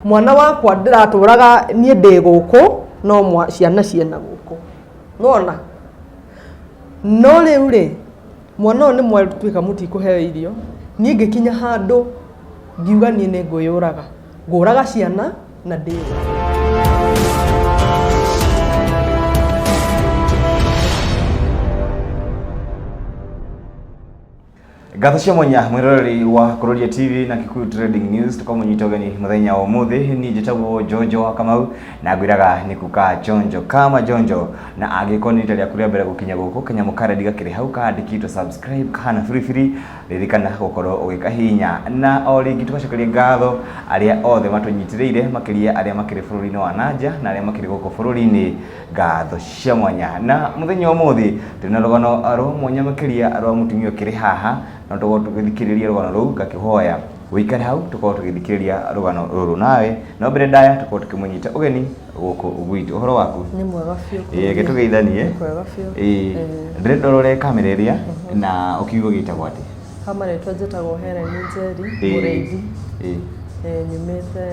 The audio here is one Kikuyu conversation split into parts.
Mwana wakwa ndĩratũraga niĩ ndĩ gũkũ no ciana ciĩna gũkũ. Nĩwona? No rĩu rĩ, mwana ũyũ nĩ mwatuĩka mũtikũheo irio, niĩ ngĩkinya handũ ngiuga niĩ nĩ ngwĩyũraga. Ngũraga ciana na ndĩyũrage. Ngatho cia mwanya mwiroreri wa Kuroria TV na Kikuyu Trading News tukamunyita ũgeni mũthenya wa ũmũthĩ. Niĩ njĩtagwo Jojo wa Kamau na ngwĩraga nĩ kuka chonjo kama jonjo, na angĩkorwo nĩ rita rĩaku rĩa mbere gũkinya gũkũ, kanyamũ karedi gakĩrĩ hau kandĩkĩtwo subscribe kahana biribiri, ririkana gũkorwo ũgĩkahihinya. Na o rĩngĩ tũgacokeria ngatho arĩa othe matũnyitĩrĩire, makĩria arĩa makĩrĩ bũrũri-inĩ wa nanja na arĩa makĩrĩ gũkũ bũrũri-inĩ, ngatho cia mwanya. Na mũthenya wa ũmũthĩ twĩna rũgano rwa mwanya makĩria rwa mũtumia ũkĩrĩ haha, no tũkorwo tũgĩthikĩrĩria rũgano rũu. Ngakĩhoya ũikare hau tũkorwo tũgĩthikĩrĩria rũgano rũrũ nawe, no mbere ndaya tũkorwo tũkĩmũnyita ũgeni gũkũ gwitũ. Ũhoro waku? Nĩ mwega biũ. Ĩĩ, reke tũgeithanie. Nĩ kwega biũ. Ĩĩ, ndĩrenda ũrore kamera ĩrĩa na ũkiuga ũgĩtagwo atĩa? Ha marĩtwa njĩtagwo Helen Njeri Mũrĩithi. Nyumĩte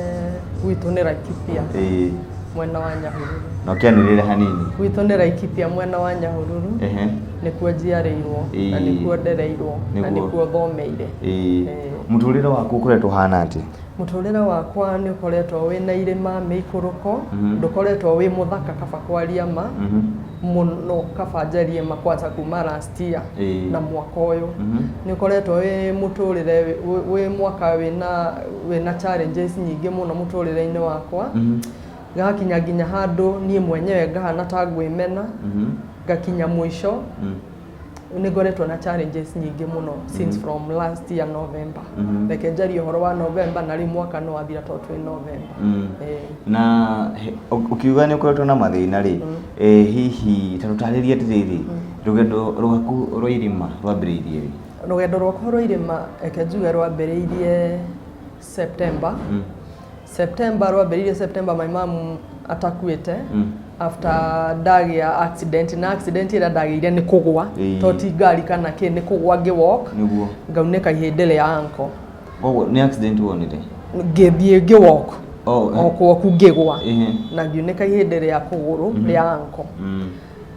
gwitũ nĩ Laikipia mwena wa Nyahururu. Na ũkĩanĩrĩre hanini. Gwitũ nĩ Laikipia mwena wa Nyahururu. Nĩkuo njiarĩirwo na nĩkuo ndereirwo na nĩkuo thomeire. Mũtũrĩre waku ũkoretwo ũhana atĩa? Mũtũrĩre wakwa nĩ ũkoretwo wĩna irĩma, mĩikũrũko, ndũkoretwo wĩ mũthaka kaba kwaria ma, mũno kaba njarie ma kwanza kuma last year na mwaka ũyũ. Nĩ ũkoretwo wĩ mũtũrĩre wĩ mwaka wĩna challenges nyingĩ mũno mũtũrĩre-inĩ wakwa. Gakinya nginya handũ niĩ mwenyewe ngahana ta ngwĩmena, ngakinya mũico. Nĩ ngoretwo na challenges nyingĩ mũno since from last year November. Reke njarie ũhoro wa November, na rĩu mwaka nĩ wathira tondũ twĩ November. Na ũkiuga nĩ ũkoretwo na mathĩna rĩ, hihi ta tũtarĩrie atĩrĩrĩ, rũgendo rwaku rwa irĩma rwambĩrĩirie rĩ? Rũgendo rwakwa rwa irĩma, reke njuge rwambĩrĩirie September. September, rwambĩrĩirie September my mom atakuĩte, after ndagĩa accident, na accident ĩrĩa ndagĩire nĩ kũgwa, to ti ngari kana kĩ, nĩ kũgwa ngĩ walk, ngaunĩka ihĩndĩ rĩa ankle. Koguo nĩ accident wonire? Ngĩthiĩ ngĩ walk, o kwoku ngĩgwa na ngiunĩka ihĩndĩ rĩa kũgũrũ rĩa ankle.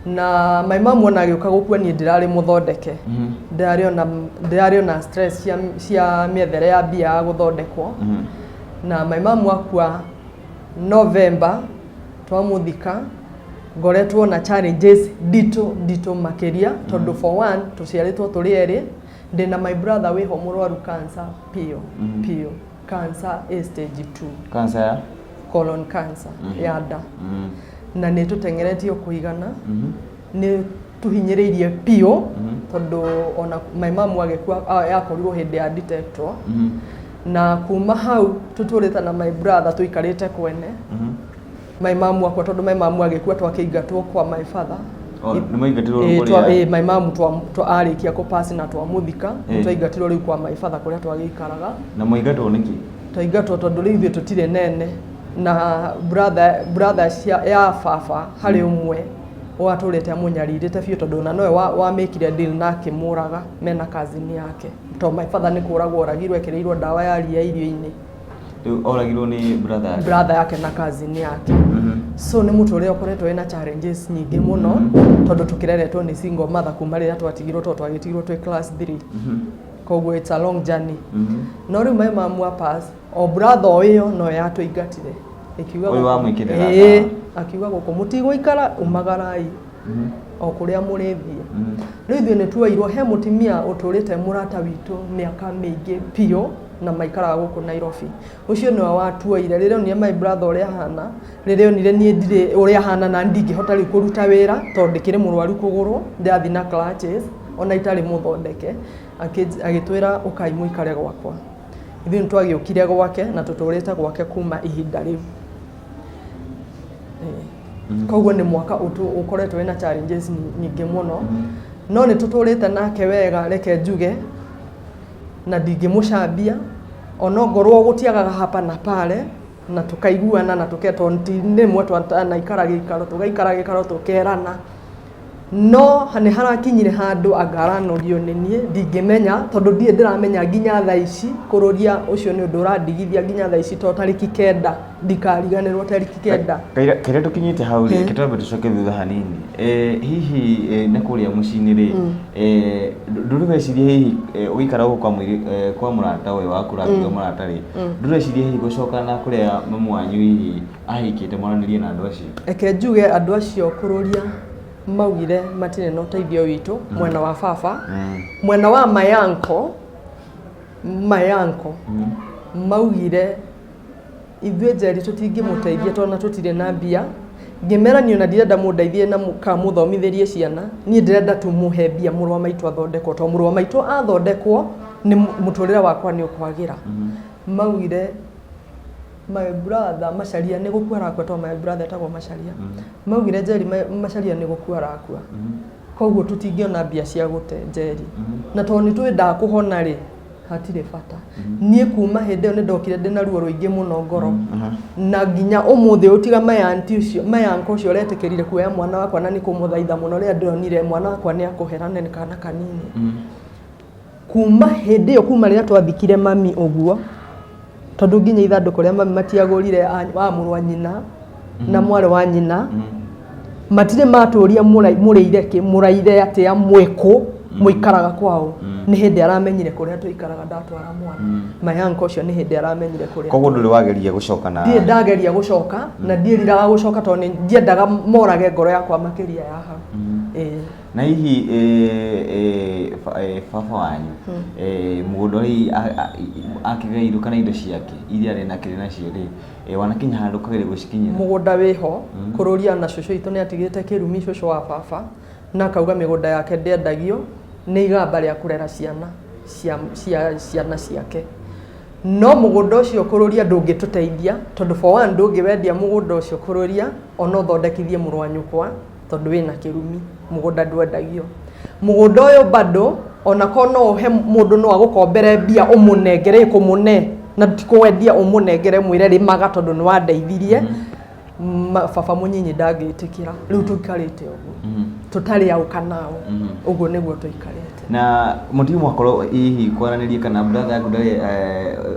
Na my mom ona agĩũka gũkua niĩ ndĩrarĩ mũthondeke, ndĩrarĩ ona stress cia mĩethere ya mbia ya gũthondekwo. Na my mom akua November, twamũthika, ngoretwo na challenges nditũ nditũ makĩria, tondũ for one tũciarĩtwo tũrĩ erĩ, ndĩna my brother wĩho mũrwaru cancer piũ piũ, cancer ĩ stage 2. Cancer ya? Colon cancer ya nda. Na nĩ tũteng'eretio kũigana, nĩ tũhinyĩrĩirie biũ, tondũ ona my mom agĩkua yakorirwo hĩndĩ ya detectwo. Na kuma hau tũtũrĩte na my brother tũikarĩte kwene. My mom akwa, tondũ my mom agĩkua twakĩingatwo kwa my father. Oh, nĩ mwaingatirwo kũrĩa? Ĩĩ, my mom arĩkia kũpass na twamũthika, twaingatirwo rĩu kwa my father kũrĩa twagĩikaraga. Na mwaingatwo nĩkĩ? Twaingatwo tondũ rĩu ithuĩ tũtirĩ nene, na brother cia ya baba harĩ ũmwe watũrĩte amũnyarirĩte biũ, tondũ ona nowe wamĩkire deal na akĩmũraga mena cousin yake, tondũ my father nĩ kũragwo oragirwo ekĩrĩirwo ndawa ya ria irio-inĩ. Rĩu oragirwo nĩ brother yake? Brother yake na cousin yake. So nĩ mũtũrĩre ũkoretwo wĩna challenges nyingĩ mũno, tondũ tũkĩreretwo nĩ single mother kuma rĩrĩa twatigirwo, tondũ twagĩtigirwo twĩ class 3. Koguo it's a long journey. No rĩu my mom wa pass, o brother o ĩyo no yatũingatire ĩkiuga Ũyũ wamwĩkĩrĩra Ĩĩ, ndawa. akiuga gũkũ mũtigũikara, umagarai o kũrĩa mũrĩthiĩ. Rĩu ithuĩ nĩ tuoirwo he mũtumia ũtũrĩte mũrata witũ mĩaka mĩingĩ biũ na maikaraga gũkũ Nairobi. Ũcio nĩwe watuoire rĩrĩa onire my brother ũrĩa ahana, rĩrĩa onire niĩ ndirĩ ũrĩa ahana na ndingĩhota rĩu kũruta wĩra tondũ ndĩkĩrĩ mũrwaru kũgũrũ, ndĩrathiĩ na crutches ona itarĩ mũthondeke, agĩtwĩra ũkai mũikare gwakwa. Ithuĩ nĩ twagĩũkire gwake na tũtũrĩte gwake kuma ihinda rĩu. Koguo nĩ mwaka ũkoretwo wĩna challenges nyingĩ mũno, no nĩ tũtũrĩte nake wega, reke njuge, na ndingĩmũcambia onongorwo gũtiagaga hapa na pale, na tũkaiguana na tũketwo rĩmwe twanaikara gĩikaro, tũgaikara gĩikaro tũkerana. No nĩ harakinyire handũ anga aranogio nĩ niĩ, ndingĩmenya tondũ ndirĩ ndĩramenya nginya thaa ici kũrũria ũcio nĩ ũndũ ũrandigithia nginya thaa ici to tarĩki 9 ndikariganĩrwo tarĩki 9. Kaira tũkinyĩte hau rĩ, reke twambe tũcoke thutha hanini. Hihi na kũrĩa mũciĩ-inĩ rĩ, ndũrĩ weciria hihi ũgĩikara gũkũ kwa mũirĩ kwa mũrata ũyũ waku ũrakiuga mũrata rĩ, ndũrĩ weciria hihi gũcoka na kũrĩa mamu wanyu hihi ahikĩte mwaranĩrie na andũ acio? Reke njuge andũ acio kũrũria maugire matirĩ na ũteithio witũ mwena wa baba, mwena wa my uncle, my uncle maugire ithuĩ Njeri tũtingĩmũteithia tondũ ona tũtirĩ na mbia. Ngĩmera niĩ ona ndirenda mũndeithie na kana mũthomithĩrie ciana, niĩ ndĩrenda tu mũhe mbia mũrũ wa maitũ athondekwo, tondũ mũrũ wa maitũ athondekwo nĩ mũtũrĩre wakwa nĩ ũkwagĩra. Maugire my brother Macharia nĩ gũkua arakua, tondũ my brother etagwo Macharia. Maugire Njeri Macharia nĩ gũkua arakua, koguo tũtingĩona mbia cia gũte Njeri, na tondũ nĩ tũĩ ndakũhona rĩ, hatirĩ bata. Niĩ kuma hĩndĩ ĩyo nĩ ndokire ndĩna ruo rũingĩ mũno ngoro, na nginya ũmũthĩ ũyũ tiga my auntie ũcio, my uncle ũcio ũretĩkĩrire kuoya mwana wakwa, na nĩ kũmũthaitha mũno rĩrĩa ndĩronire mwana wakwa nĩ akũhera na nĩ kana kanini. Kuma hĩndĩ ĩyo, kuma rĩrĩa twathikire mami ũguo, tondũ nginya ithandũkũ rĩa mami matiagũrire, wa mũrũ wa nyina na mwarĩ wa nyina matirĩ matũria mũrĩire kĩ, mũraire atĩa, mwĩkũ, mũikaraga kwao. Nĩ hĩndĩ aramenyire kũrĩa tũikaraga ndatwara mwana. My uncle ũcio nĩ hĩndĩ aramenyire kũrĩa. Koguo ndũrĩ wageria gũcoka na? Ndirĩ ndageria gũcoka, na ndiĩriraga gũcoka tondũ nĩ ndiendaga morage ngoro yakwa makĩria ya hau. Ĩĩ. Na hihi baba wanyu mũgũnda ũrĩa akĩgairwo kana indo ciake iria arĩ nakĩrĩ nacio rĩ, wanakinya handũ ũkageria gũcikinyĩra? Mũgũnda wĩho kũrũria, na cũcũ witũ nĩ atigĩte kĩrumi, cũcũ wa baba, na akauga mĩgũnda yake ndĩendagio, nĩ igamba rĩa kũrera ciana cia cia ciana ciake. No mũgũnda ũcio kũrũria ndũngĩtũteithia, tondũ for one ndũngĩwendia mũgũnda ũcio kũrũria ona ũthondekithie mũrũ wa nyũkwa, tondũ wĩna kĩrumi, mũgũnda ndwendagio. Mũgũnda ũyũ bado ona korwo no ũhe mũndũ, no agũkombere mbia ũmũnengere, kũmũne na ti kwendia, ũmũnengere mwĩre rĩmaga tondũ nĩ wandeithirie, baba mũnyinyi ndangĩtĩkĩra. Rĩu tũikarĩte ũguo tũtarĩ aũ kana aũ, ũguo nĩguo tũikarĩte. Na mũtirĩ mwakorwo hihi kwaranĩria, kana brother yaku ndarĩ,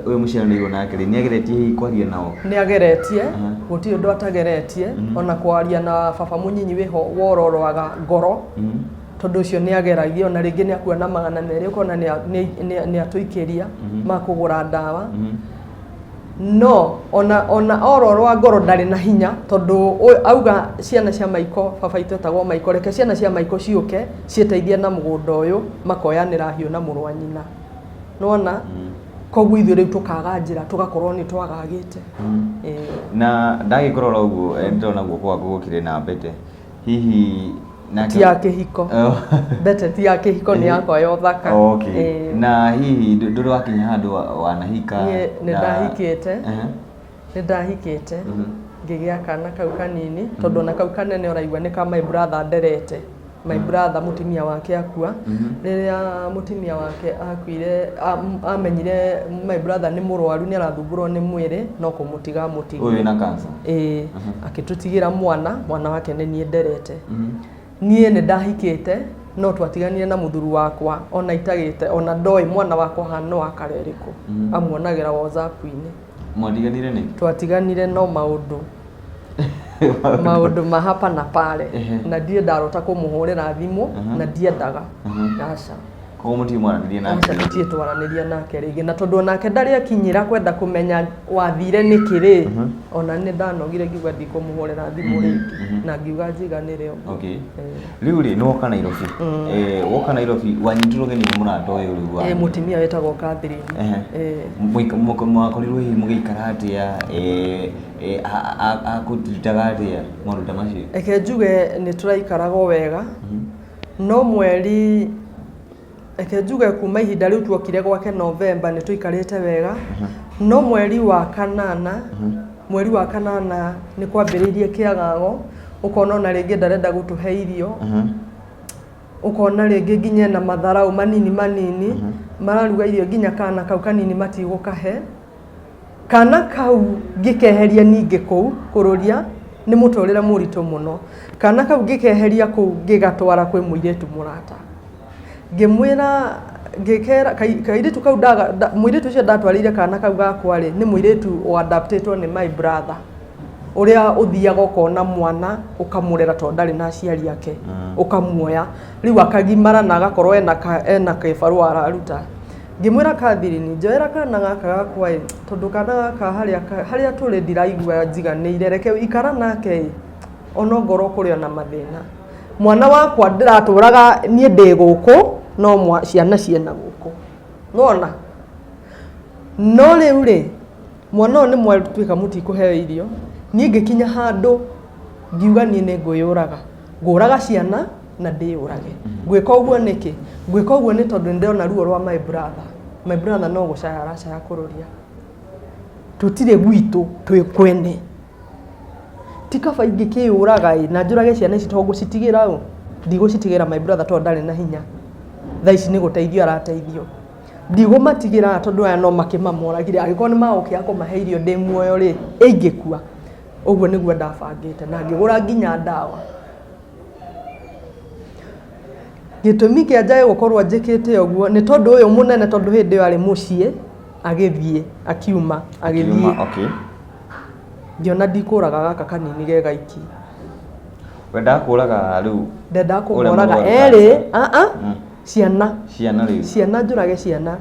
ũyũ mũciaranĩirwo nake rĩ, nĩ ageretie hihi kwaria nao? Nĩ ageretie, gũtirĩ ũndũ atageretie, ona kwaria na baba mũnyinyi wĩho wororoaga ngoro, tondũ ũcio nĩ ageragia, ona rĩngĩ nĩ akuona 200, ũkona nĩ atũikĩria ma kũgũra ndawa. No ona ororo ngoro ndarĩ na hinya, tondũ auga ciana cia Maiko, baba itũ etagwo Maiko, reke ciana cia Maiko ciũke ciĩteithie na mũgũnda ũyũ, makoyanĩra hiũ na mũrũ wa nyina, nĩwona? Koguo ithuĩ rĩu tũkaga njĩra, tũgakorwo nĩ twagagĩte. Ĩĩ. Na ndagĩkũrora ũguo, ndĩrona guoko gwaku gũkĩrĩ na mbete, hihi nake? Ti ya kĩhiko. Mbete ti ya kĩhiko, nĩ yakwa ya ũthaka. Okay. Ĩĩ. Na hihi ndũrĩ wakinya handũ wanahika? Niĩ nĩ ndahikĩte. Nĩ ndahikĩte, ngĩgĩa kana kau kanini, tondũ ona kau kanene ũraigua nĩ ka my brother nderete. My brother mũtumia wake akua, rĩrĩa mũtumia wake akuire, amenyire my brother nĩ mũrwaru, nĩ arathumbũrwo nĩ mwĩrĩ, no kũmũtiga amũtigire. Ũyũ wĩna cancer? Ĩĩ, akĩtũtigĩra mwana, mwana wake nĩ niĩ nderete. Niĩ nĩ ndahikĩte, no twatiganire na mũthuri wakwa ona itagĩte, ona ndoĩ mwana wakwa hana wa kara ĩrĩkũ, amuonagĩra WhatsApp-inĩ. Mwatiganire nĩkĩ? Twatiganire no maũndũ ma hapa na pale, na ndirĩ ndarota kũmũhũrĩra thimũ na ndiendaga, aca. Koguo mũtirĩ mwaranĩria nake? Aca, tũtirĩ twaranĩria nake rĩngĩ, na tondũ onake ndarĩ akinyĩra kwenda kũmenya wathire nĩkĩ rĩ, ona nĩ ndanogire ngiuga ndikũmũhũrĩra thimũ rĩngĩ, na ngiuga njiganĩre ũguo. Okay. Rĩu rĩ, nĩ woka Nairobi. Woka Nairobi wanyitirwo ũgeni nĩ mũrata ũyũ rĩu wa? Mũtumia wĩtagwo Catherine. Mwakorirwo hihi mũgĩikara atĩa? Akũtiritaga atĩa, maũndũ ta macio? Reke njuge nĩ tũraikaraga o wega, no mweri, reke njuge kuma ihinda rĩu tuokire gwake November nĩ tũikarĩte wega, no mweri wa kanana nĩ kwambĩrĩirie kĩagago, ũkona ona rĩngĩ ndarenda gũtũhe irio, ũkona rĩngĩ nginya ena matharau manini manini, mararuga irio nginya kana kau kanini matigũkahe. Kana kau ngĩkeheria ningĩ kũu kũrũria. Nĩ mũtũrĩre mũritũ mũno. Kana kau ngĩkeheria kũu ngĩgatwara kwĩ mũirĩtu mũrata. Ngĩmwĩra ngĩkera kairĩtu kau mũirĩtu ũcio ndatwarĩire kana kau gakwa rĩ, nĩ mũirĩtu wa adoptĩtwo nĩ my brother. Ũrĩa ũthiaga ũkona mwana ũkamũrera tondũ ndarĩ na aciari ake, ũkamuoya. Rĩu akagimara na agakorwo ena kĩbarũa araruta. Ngĩmwĩra Catherine, njoera kana gaka gakwa ĩ, tondũ kana gaka harĩa harĩa tũrĩ ndiraigua njiganĩire, reke ikara nake ĩ, onongorwo kũrĩ ona mathĩna. Mwana wakwa ndĩratũraga niĩ ndĩ gũkũ, no ciana ciĩna gũkũ. Nĩwona? No rĩu rĩ, mwana ũyũ nĩ mwatuĩka mũtikũheo irio, niĩ ngĩkinya handũ ngiuga niĩ nĩ ngwĩyũraga. Ngũraga ciana na ndĩyũrage. Ngwĩka ũguo nĩkĩ? Ngwĩka ũguo nĩ tondũ nĩ ndĩrona ruo rwa my brother. My brother no gũcaya aracaya kũrũria. Tũtirĩ gwitũ, twĩ kwene. Ti kaba ingĩkĩyũraga ĩ, na njũrage ciana ici tondũ ngũcitigĩra ũ? Ndigũcitigĩra my brother tondũ ndarĩ na hinya. Thaa ici nĩ gũteithio arateithio. Ndigũmatigĩra tondũ aya no makĩmamoragire. Angĩkorwo nĩ magũkĩaga kũmahe irio ndĩ muoyo rĩ, ingĩkua. Ũguo nĩguo ndabangĩte na ngĩgũra nginya ndawa. Gĩtũmi kĩa njage gũkorwo njĩkĩte ũguo nĩ tondũ ũyũ mũnene tondũ hĩndĩ ĩyo arĩ mũciĩ agĩthiĩ akiuma agĩthiĩ. Akiuma, okay. Ngĩona ndikũraga gaka kanini ge gaiki. Wendaga kũraga rĩu Ndendaga ũrĩa kũmoraga mũrwaru erĩ, cancer? a a ciana. Ciana rĩu. Ciana njũrage ciana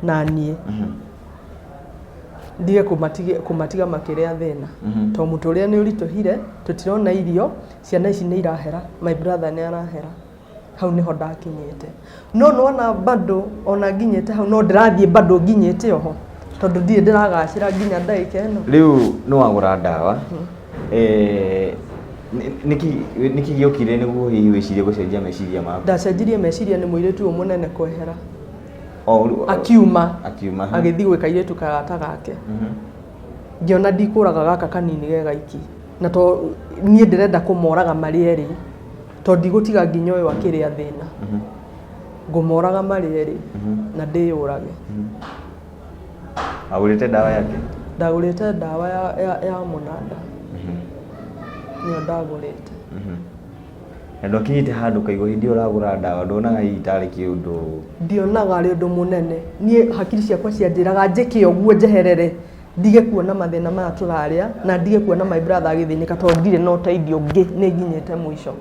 na niĩ. Ndige kũmatiga makĩrĩa thĩna. Tondũ mũtũrĩre nĩ ũritũhire, tũtirona irio, ciana ici nĩ irahera, my brother nĩ arahera. Hau nĩho ndakinyĩte. No nĩwona bado ona nginyĩte hau no ndĩrathiĩ bado nginyĩte oho tondũ ndirĩ ndĩragacĩra nginya ndagĩka ĩno. Rĩu nĩ wagũra ndawa, eh, nĩkĩ gĩokire nĩguo hihi wĩcirie gũcenjia meciria maku? Ndacenjirie meciria nĩ mũirĩtu ũyũ mũnene kwehera. O, Akiuma. Akiuma. Agĩthiĩ gwĩ kairĩtu karata gake. Ngĩona ndikũraga gaka kanini ge gaiki. Na to niĩ ndĩrenda kũmoraga marĩ erĩ. Tondũ ndigũtiga nginya ũyũ akĩrĩa thĩna. Ngũmoraga marĩ erĩ na ndĩyũrage. Wagũrĩte ndawa yake? Ndagũrĩte ndawa ya mũnanda. Nĩyo ndagũrĩte. Na ndwakinyĩte handũ ũkaigua hĩndĩ ĩyo ũragũra ndawa nduonaga hihi tarĩ kĩũndũ? Ndionaga arĩ ũndũ mũnene. Niĩ hakiri ciakwa cianjĩraga njĩke ũguo njeherere ndige kuona mathĩna maya tũrarĩa na ndige kuona my brother agĩthĩnĩka tondũ ndirĩ na ũteithio ũngĩ nĩ nginyĩte mũico.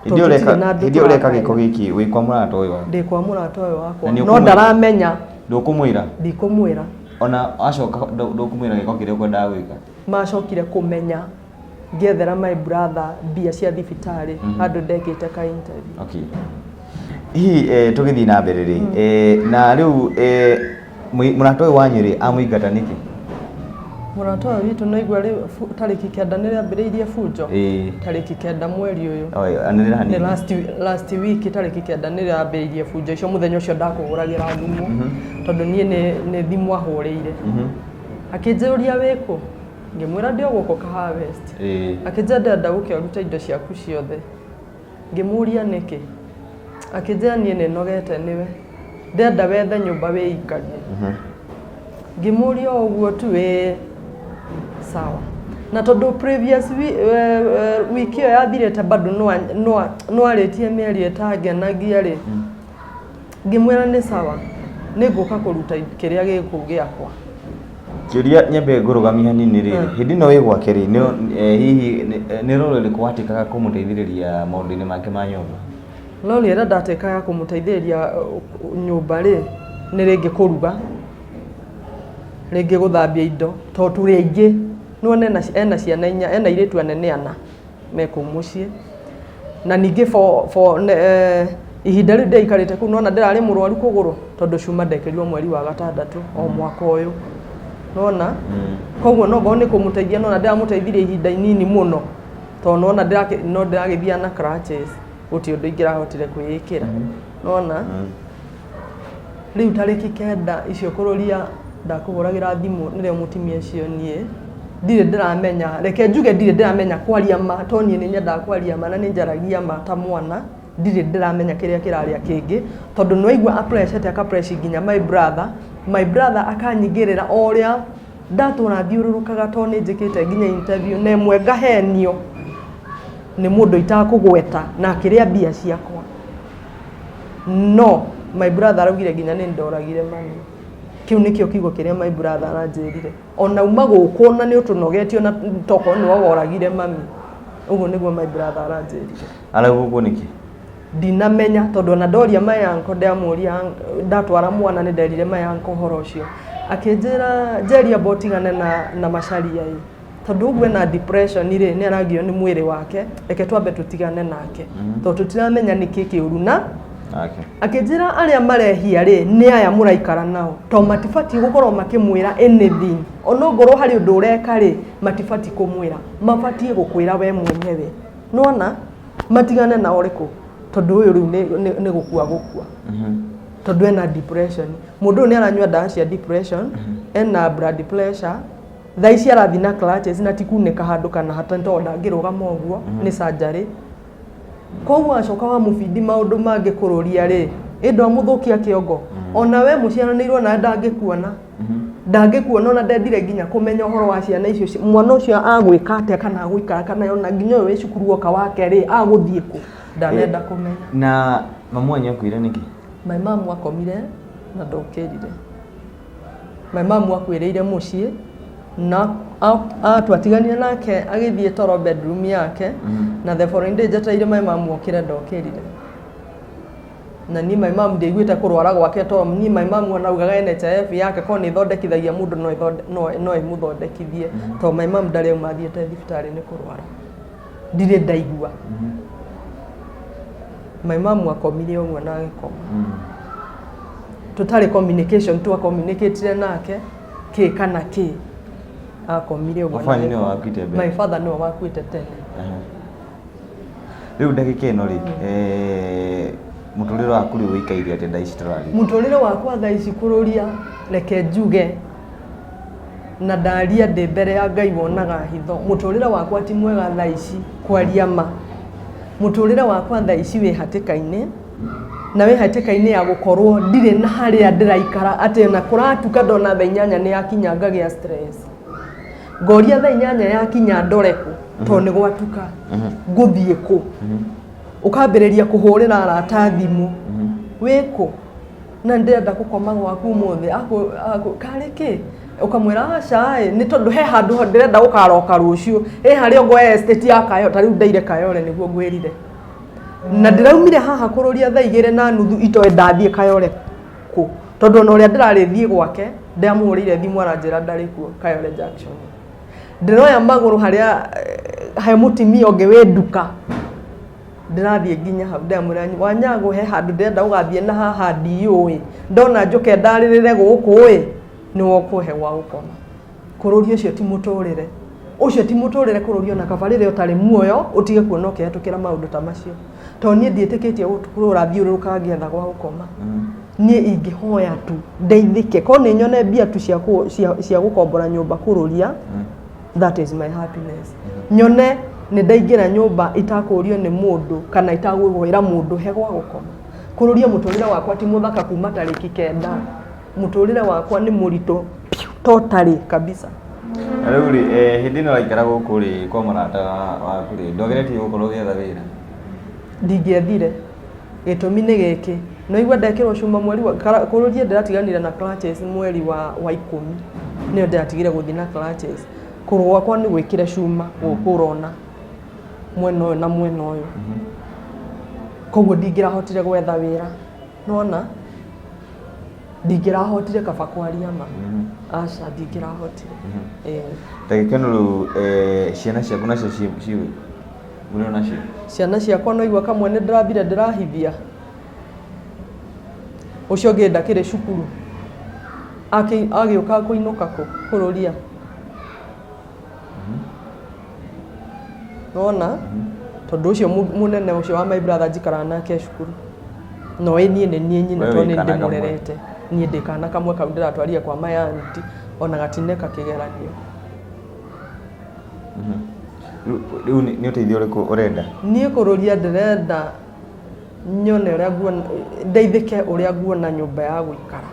Hĩndĩ ĩyo Tondũ tũtirĩ na andũ hĩndĩ ĩyo ũreka gĩko tũrakaĩra. gĩkĩ wĩ kwa mũrata ũyũ waku? Ndĩ kwa mũrata ũyũ wakwa. Na nĩ No ũkũmwĩra? ndaramenya. Ndũkũmwĩra? Ndikũmwĩra. Ona acoka ndũkũmwĩra gĩko kĩrĩa ũkwendaga gwĩka? Macokire kũmenya ngĩethera my brother mbia cia thibitarĩ handũ ndekĩte ka interview. Okay. Hihi tũgĩthiĩ na mbere rĩ, na rĩu mũrata ũyũ wanyu rĩ, amũingata nĩkĩ? Mũrata ũyũ witũ nĩaigua rĩu tarĩki kenda nĩrĩambĩrĩirie bunjo. Tarĩki kenda mweri ũyũ. Oi, anĩrĩra hanini. Nĩ last week tarĩki kenda nĩrĩambĩrĩirie bunjo icio mũthenya ũcio ndakũhũragĩra thimũ. Tondũ niĩ nĩ thimũ ahũrĩire. Akĩnjũria wĩkũ? Ngĩmwĩra ndĩ o gũkũ Kahawa West. Akĩnjĩra ndĩrenda ũke ũrute indo ciaku ciothe. Ngĩmũria nĩkĩ? Akĩnjĩra niĩ nĩ nogete nĩwe. Ndĩrenda wethe nyũmba wĩikarie. Ngĩmũria o ũguo tu ĩĩ sawa. Na tondũ previous week ĩyo yathirĩte bado no arĩtie mĩario ĩtangenagia rĩ, ngĩmwĩra nĩ sawa, nĩ ngũka kũruta kĩrĩa gĩ kũu gĩakwa. Kĩũria nyambe ngũrũgamie hanini rĩ, hĩndĩ ĩno wĩ gwake rĩ, hihi nĩ role ĩrĩkũ watuĩkaga kũmũteithĩrĩria maũndũ-inĩ make ma nyũmba? Role ĩrĩa ndatuĩkaga ya kũmũteithĩrĩria nyũmba rĩ, nĩ rĩngĩ kũruga, rĩngĩ gũthambia indo, tondũ tũrĩ aingĩ, nĩ wona ena ciana inya, ena airĩtu anene ana me kũu mũciĩ. Na ningĩ for ihinda rĩu ndĩraikarĩte kũu nĩwona ndĩrarĩ mũrwaru kũgũrũ tondũ cuma ndekĩrirwo mweri wa gatandatũ o mwaka ũyũ. Nĩwona? Koguo no ngorwo nĩ kũmũteithia nĩwona ndĩramũteithirie ihinda inini mũno tondũ nĩwona no ndĩragĩthiaga na crutches gũtirĩ ũndũ ingĩrahotire kwĩĩkĩra. Nĩwona? Rĩu tarĩki kenda icio kũrũria ndakũhũragĩra thimũ nĩrĩo mũtumia ũcio niĩ ndirĩ ndĩramenya, reke njuge ndirĩ ndĩramenya kwaria ma tondũ niĩ nĩ nyendaga kwaria ma na nĩ njaragia ma ta mwana, ndirĩ ndĩramenya kĩrĩa kĩrarĩa kĩngĩ tondũ nĩ waigua a pressure aka pressure nginya my brother, my brother akanyingĩrĩra o ũrĩa Ndatũra thiũrũrũkaga tondũ nĩ njĩkĩte nginya interview na ĩmwe ngahenio nĩ mũndũ itakũgweta na akĩrĩa mbia ciakwa. No my brother araugire nginya nĩ ndoragire mami. Kĩu nĩkĩo kiugo kĩrĩa my brother aranjĩrire. Ona uma gũkũ na nĩ ũtũnogetie ona tokorwo nĩwe woragire mami. Ũguo nĩguo my brother aranjĩrire. Arauga ũguo nĩkĩ? Ndinamenya tondũ ona ndoria my uncle ndamũria ndatwara mwana nĩ nderire my uncle ũhoro ũcio. Akĩnjĩra Njeri amba ũtigane na Macharia ĩ. Tondũ ũguo ena depression rĩ nĩ aragio nĩ mwĩrĩ wake reke twambe tũtigane nake. Tondũ tũtiramenya nĩkĩ kĩũru na Nake. Akĩnjĩra arĩa marehia rĩ nĩ aya mũraikara nao tondũ matibatiĩ gũkorwo makĩmwĩra anything. Ona ongorwo harĩ ũndũ ũreka rĩ matibatiĩ kũmwĩra, mabatiĩ gũkwĩra we mwenyewe. Nĩwona? Matigane na ũrĩkũ? Tondũ ũyũ rĩu nĩ gũkua gũkua. Tondũ ena depression. Mũndũ ũyũ nĩ aranyua ndawa cia depression, ena blood pressure, thaa ici arathiĩ na crutches na ti kunĩka handũ kana hata tondũ ndangĩrũgama ũguo, nĩ surgery. Koguo wacoka wamũbindi maũndũ mangĩ kũrũria rĩ, ĩ ndwamũthũkia kĩongo? Ona we mũciaranĩirwo nawe ndangĩkuona. Ndangĩkuona ona ndendire nginya kũmenya ũhoro wa ciana icio. Mwana ũcio agwĩka atĩa kana agũikara kana ona nginya ũyũ wĩ cukuru woka wake rĩ, agũthiĩ kũ? Ndanenda kũmenya. Na mamu wanyu akuire nĩkĩ? My mom akomire na ndokĩrire. My mom akuĩrĩire mũciĩ na twatiganire nake agĩthiĩ toro bedroom yake na the following day njetereire my mom okĩre ndokĩrire. Na niĩ my mom ndiaiguĩte kũrwara gwake tondũ niĩ my mom ona augaga NHIF yake korwo nĩ ĩthondekithagia mũndũ no ĩmũthondekithie tondũ my mom ndarĩ auma athiĩte thibitarĩ nĩ kũrwara. Ndirĩ ndaigua. My mom akomire ũguo na agĩkoma. Tũtarĩ communication twa communicatire nake kĩ kana kĩ. Akomire ũguo na Baba wanyu nĩwe agĩkoma. wakuĩte mbere? My father nĩwe wakuĩte tene. Rĩu ndagĩka ĩno rĩ, mũtũrĩre waku rĩu ũikaire atĩa thaa ici tũraria? Mũtũrĩre wakwa thaa ici kũrũria reke njuge na ndaria ndĩ mbere ya Ngai wonaga hitho. Mũtũrĩre wakwa ti mwega thaa ici kwaria ma. Mũtũrĩre wakwa thaa ici wĩ hatĩka-inĩ na wĩ hatĩka-inĩ ya gũkorwo ndirĩ na harĩa ndĩraikara atĩ ona kũratuka ndona thaa inyanya nĩ yakinya ngagĩa stress. Ngoria thaa inyanya yakinya ndore kũ tondũ nĩ gwatuka ngũthiĩ kũ. Ũkambĩrĩria kũhũrĩra arata thimũ wĩ kũ na ndĩrenda gũkoma gwaku ũmũthĩ karĩ kĩ ũkamwĩra aca ĩ nĩ tondũ he handũ ndĩrenda gũkaroka rũciũ ĩ harĩa ũguo estate ya Kayole ta rĩu ndaire Kayole nĩguo ngwĩrire na ndĩraumire haha kũrũria thaa igĩrĩ na nuthu itoĩ ndathiĩ Kayole kũ tondũ ona ũrĩa ndĩrarĩ thiĩ gwake ndamũhũrĩire thimũ aranjĩra ndarĩ kuo Kayole Junction. Ndĩroya magũrũ harĩa he mũtumia ũngĩ wĩ nduka ndĩrathiĩ nginya hau ndĩramwĩra Wanyago he handũ ndĩrenda ũgathiĩ na haha ndiũĩ ndona njũke ndarĩrĩre gũkũ ĩ nĩwe ũkũhe gwa gũkoma. Kũrũria ũcio ti mũtũrĩre. Ũcio ti mũtũrĩre kũrũria ona kaba rĩrĩa ũtarĩ muoyo ũtige kuona ũkĩhetũkĩra maũndũ ta macio. Tondũ niĩ ndiĩtĩkĩtie gũtũra thiũrũrũkaga ngĩetha gwa gũkoma. Niĩ ingĩhoya tu ndeithĩke korwo nĩ nyone mbia tu cia gũkombora nyũmba kũrũria that is my happiness. Nyone nĩ ndaingĩra nyũmba itakũrio nĩ mũndũ kana itagũĩra mũndũ he gwa gũkoma. Kũrũria mũtũrĩre wakwa ti mũthaka kuma tarĩki 9. Mũtũrĩre wakwa nĩ mũritũ totally kabisa. Na rĩu rĩ, hĩndĩ ĩno ũraikara gũkũ rĩ kwa mũrata waku rĩ, ndwageretie gũkorwo ũgĩetha wĩra? Ndingĩethire. Gĩtũmi nĩ gĩkĩ, no igua ndekĩrwo cuma mweri wa kũrũria ndĩratiganire na crutches mweri wa 10 nĩyo ndĩratigire gũthiĩ na crutches. Kũgũrũ gwakwa nĩ gwĩkĩre cuma gũkũ ũrona mwena ũyũ na mwena ũyũ. Koguo ndingĩrahotire gwetha wĩra. Nĩwona? Ndingĩrahotire kaba kwaria ma. Aca ndingĩrahotire. Ndagĩka ĩno rĩu ciana ciaku nacio ciĩ mũrĩ o nacio? Ciana ciakwa no igua kamwe nĩ ndĩrambire ndĩrahithia. Ũcio ũngĩ ndakĩrĩ cukuru. Agĩũka kũinũka kũ? Kũrũria. Nĩwona? Tondũ ũcio mũnene ũcio wa my brother njikaraga nake cukuru. No ĩ niĩ nĩ niĩ nyina We tondũ wĩ nĩ kana kamwe. ndĩmũrerete. Niĩ ndĩ kana kamwe kau ndĩratwarire kwa my auntie ona gatineka kĩgeranio. Rĩu nĩ ũteithio ũrĩkũ ũrenda? Niĩ kũrũria ndĩrenda nyone ũrĩa nguona ndeithĩke ũrĩa nguona nyũmba ya gũikara.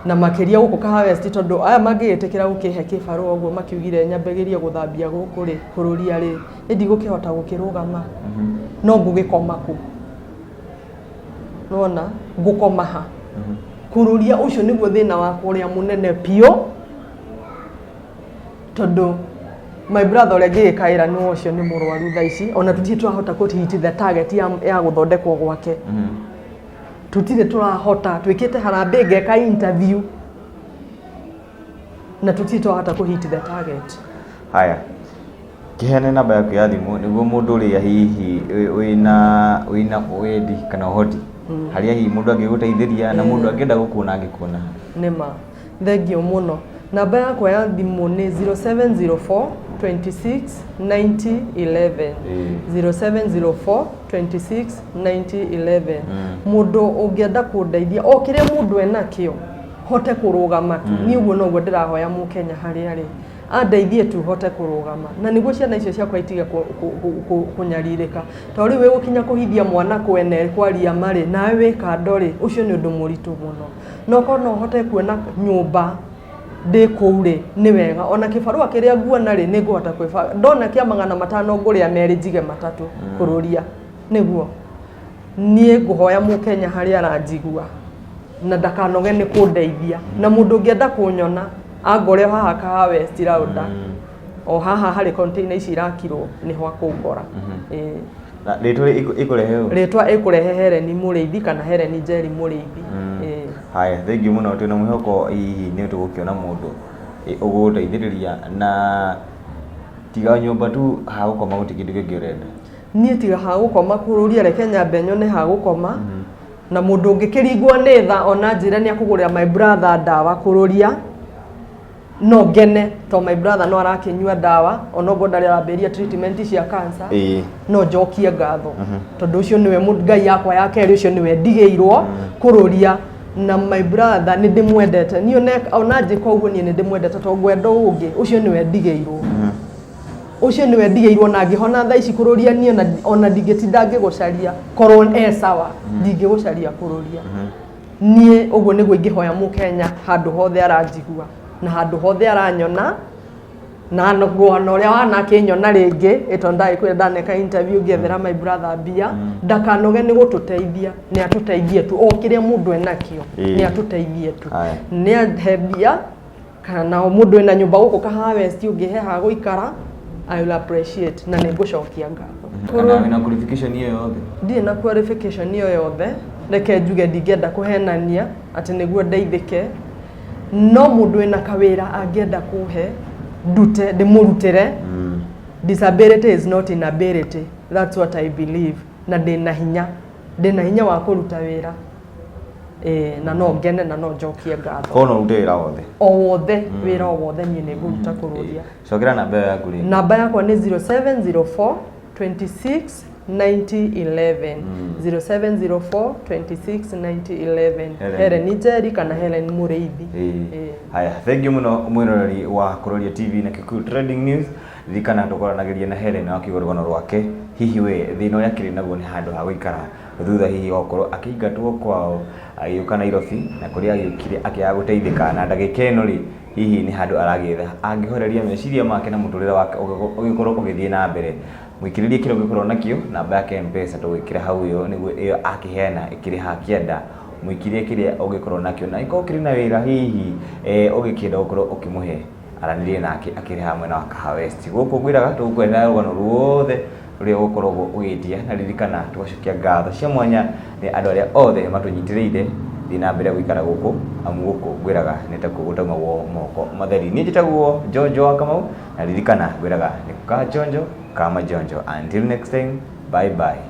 Na makĩria gũkũ Kahawa West, tondũ aya mangĩgĩtĩkĩra gũkĩhe kĩbarũa ũguo makiugire nyambĩrĩrie gũthambia gũkũ rĩ, kũrũria rĩ, ĩ ndigũkĩhota gũkĩrũgama, no ngũgĩkoma kũ? Nĩwona ngũkoma ha? Kũrũria ũcio nĩguo thĩna wakwa ũrĩa mũnene biũ, tondũ my brother ũrĩa ngĩgĩkaĩra nĩ ũcio nĩ mũrwaru thaa ici, ona tũtirĩ tũrahota kũ hit the target ya gũthondekwo gwake. Tũtirĩ tũrahota, twĩkĩte harambee, ngeka interview na tũtirĩ twahota kũ hit the target. Haya, kĩheane namba yaku ya thimũ nĩguo mũndũ ũrĩa hihi wĩna wendi kana ũhoti harĩa hihi mũndũ angĩgũteithĩria na mũndũ angĩenda gũkuona angĩkuona. Nĩma, thengiũ mũno. Namba yakwa ya thimũ nĩ 0704 26 90 11. 0704 26 90 11. Mũndũ ũngĩenda kũndeithia o kĩrĩa mũndũ enakĩo hote kũrũgama tu, niĩ ũguo noguo ndĩrahoya mũkenya harĩa arĩ andeithie tu hote kũrũgama, na nĩguo ciana icio ciakwa itige kũnyarirĩka. Tondũ rĩu wĩgũkinya kũhithia mwana kwene kwaria marĩ nawe wĩ kando rĩ, ũcio nĩ ũndũ mũritũ mũno. No korwo no hote kuona nyũmba ndĩ kũu rĩ, nĩ wega. Ona kĩbarũa kĩrĩa nguona rĩ, nĩ ngũhota kwĩbanga. Ndona kĩa 500 ngũrĩa merĩ njige matatũ kũrũria. Nĩguo niĩ ngũhoya mũkenya harĩa aranjigua na ndakanoge nĩ kũndeithia. Na mũndũ ũngĩenda kũnyona angore o haha Kahawa West Rauda, o haha harĩ container ici irakirwo, nĩho akũngora. Ĩĩ. Na rĩtwa ĩkũrehe ũ? Rĩtwa ĩkũrehe Helen Mũrĩithi kana Helen Njeri Mũrĩithi. Ĩĩ. Haya, thengiũ mũno, twĩna mwĩhoko hihi nĩ tũgũkĩona mũndũ ũgũgũteithĩrĩria, na tiga nyũmba tu ha gũkoma gũtirĩ kĩndũ kĩngĩ ũrenda. Niĩ tiga ha gũkoma kũrũria, reke nyambe nyone ha gũkoma. Na mũndũ ũngĩkĩringwo nĩ tha ona njĩre nĩ akũgũrĩra my brother ndawa kũrũria, no ngene, to my brother no arakĩnyua ndawa onoguo ndarĩ arambĩrĩria treatment cia cancer. No njokie ngatho, tondũ ũcio nĩwe ngai yakwa ya kerĩ, ũcio nĩwe ndigĩirwo kũrũria. Na my brother nĩ ndĩmwendete niĩ, ona njĩka ũguo niĩ nĩ ndĩmwendete, tondũ ngwenda ũngĩ, ũcio nĩwe ndigĩirwo, ũcio nĩwe ndigĩirwo. Na ngĩhona thaa ici kũrũria niĩ ona ndingĩtinda ngĩgũcaria, korwo e sawa ndingĩgũcaria kũrũria. Niĩ ũguo nĩguo ingĩhoya mũkenya handũ hothe aranjigua na handũ hothe aranyona, na ona ũrĩa wanakĩnyona rĩngĩ ĩtondũ ndagĩkwĩra ndaneka interview ngĩethera my brother mbia, ndakanoge nĩ gũtũteithia, nĩ atũteithie tu o kĩrĩa mũndũ enakĩo. Nĩ atũteithie tu. Nĩ ahe mbia, kana nao mũndũ wĩna nyũmba gũkũ Kahawa West ũngĩhe ha gũikara, I will appreciate na nĩ ngũcokia ngatho. Kana wĩna qualification ĩyo yothe? Ndirĩ na qualification ĩyo yothe, reke njuge ndingĩenda kũhenania atĩ nĩguo ndeithĩke, no mũndũ wĩna kawĩra angĩenda kũhe ndute ndĩmũrutĩre. Disability is not inability, that's what I believe. Na ndĩna hinya, ndĩna hinya wa kũruta wĩra. Ĩĩ, na no ngene na no njokie ngatho. Koguo no ũrute wĩra wothe? O wothe, wĩra o wothe niĩ nĩ ngũruta kũrũria. Cokera namba ĩyo yaku rĩngĩ. Namba yakwa nĩ 0704 26 90 11. 0704 26 90 11. Helen. Helen Njeri kana Helen Mũrĩithi. Ĩĩ. Haya, thengiũ mũno mwĩroreri wa Kũroria TV na Kikuyu Trending News. Ririkana tũkoranagĩria na Helen wa kiugo rũgano rwake, hihi we thĩna ũrĩa akĩrĩ naguo nĩ handũ ha gũikara thutha hihi wa gũkorwo akĩingatwo kwao agĩũka Nairobi, na kũrĩa agĩũkire akĩaga gũteithĩka, na ndagĩka ĩno rĩ, hihi nĩ handũ aragĩetha angĩhoreria meciria make na mũtũrĩre wake ũgĩkorwo ũgĩthiĩ na mbere. Mũikĩrĩrie kĩrĩa ũngĩkorwo nakĩo, namba yake M-Pesa tũgwĩkĩra hau, ĩyo nĩguo ĩyo akĩheana ĩkĩrĩ ha kĩanda. Mũikĩrie kĩrĩa ũngĩkorwo nakĩo, na angĩkorwo ũkĩrĩ na wĩra hihi ũngĩkĩenda gũkorwo ũkĩmũhe, aranĩrie nake akĩrĩ haha mwena wa Kahawa West. Gũkũ ngwĩraga tũgũkũrehera rũgano ruothe rũrĩa ũgũkorwo ũgĩtia, na ririkana tũgacokia ngatho cia mwanya nĩ andũ arĩa othe matũnyitĩrĩire. Thiĩ na mbere gũikara gũkũ, amu gũkũ ngwĩraga nĩ takuo gũtaumagwo moko matheri. Niĩ njĩtagwo Njonjo wa Kamau, na ririkana ngwĩraga nĩ ka njonjo kama njonjo. Until next time, bye bye.